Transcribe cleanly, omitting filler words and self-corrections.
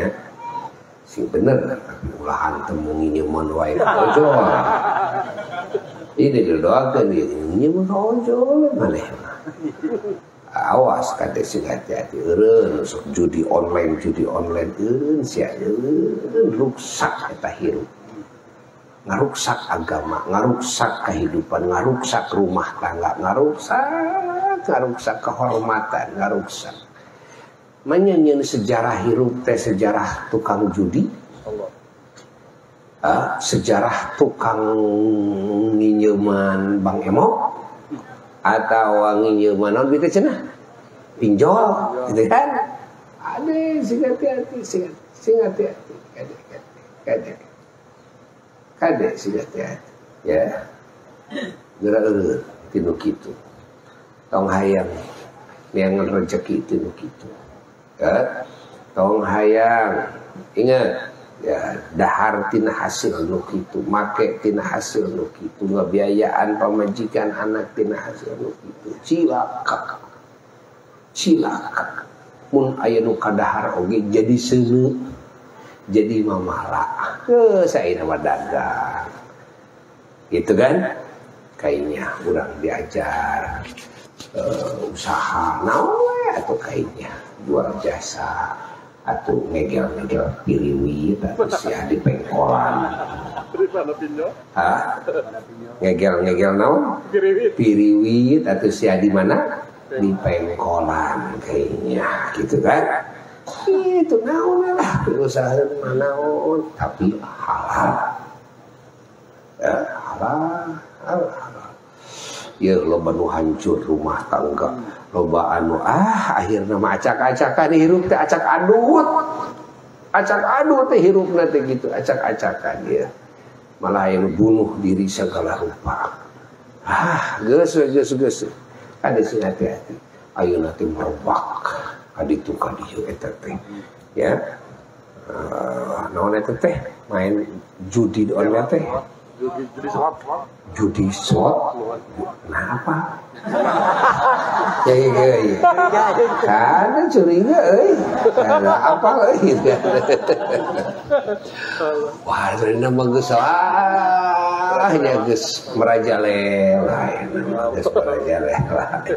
Ya. Sing bener tapi ulah antem nginjeman wae ka ojol. Ini didoakeun ieu nginjeman ka ojol maneh mah. Awas kade sing hati-hati eureun sok judi online eureun sia eureun ruksak eta hirup. Ngaruksak agama, ngaruksak kehidupan, ngaruksak rumah tangga, ngaruksak kehormatan, ngaruksak. Menyanyian sejarah hirup teh sejarah tukang judi, sejarah tukang nginjeman Bang Emo, atau nginjeman non gitu cenah, pinjol, gitu kan? Ade sing hati-hati, sing hati-hati, kade, kade. Kade sing hati-hati, ya. Geura eureun tinu kitu. Tong hayang neangan rezeki tinu kitu. Ya. Tong hayang ingat ya, dahar tina hasil nu kitu, make tina hasil nu kitu, ngabiayaan pamajikan anak tina hasil nu kitu. Cilaka. Cilaka. Mun aya nu kadahar oge jadi seuneu. Jadi mamala, saya nama dagang, gitu kan? Kayaknya orang diajar usaha, naon atau kayaknya jual jasa atau ngegel-ngegel piriwit atau sia di pengkolan. Hah? Ngegel-ngegel naon? Piriwit atau sia di mana? Di pengkolan kayaknya, gitu kan? Itu naon lah usaha naon tapi halal ya, halal halal ya loba nu hancur rumah tangga loba anu akhirna mah acak-acakan hirup teh acak adut teh hirupna teh gitu acak-acakan ya malah yang bunuh diri segala rupa geus geus geus ada sing hati-hati ayeuna teh merebak kaditu kadieu eta teh ya naon eta teh main judi online teh judi slot nah apa ya ya ya kada curiga euy kada apa euy wah rena mah geus nya geus merajalela geus merajalela.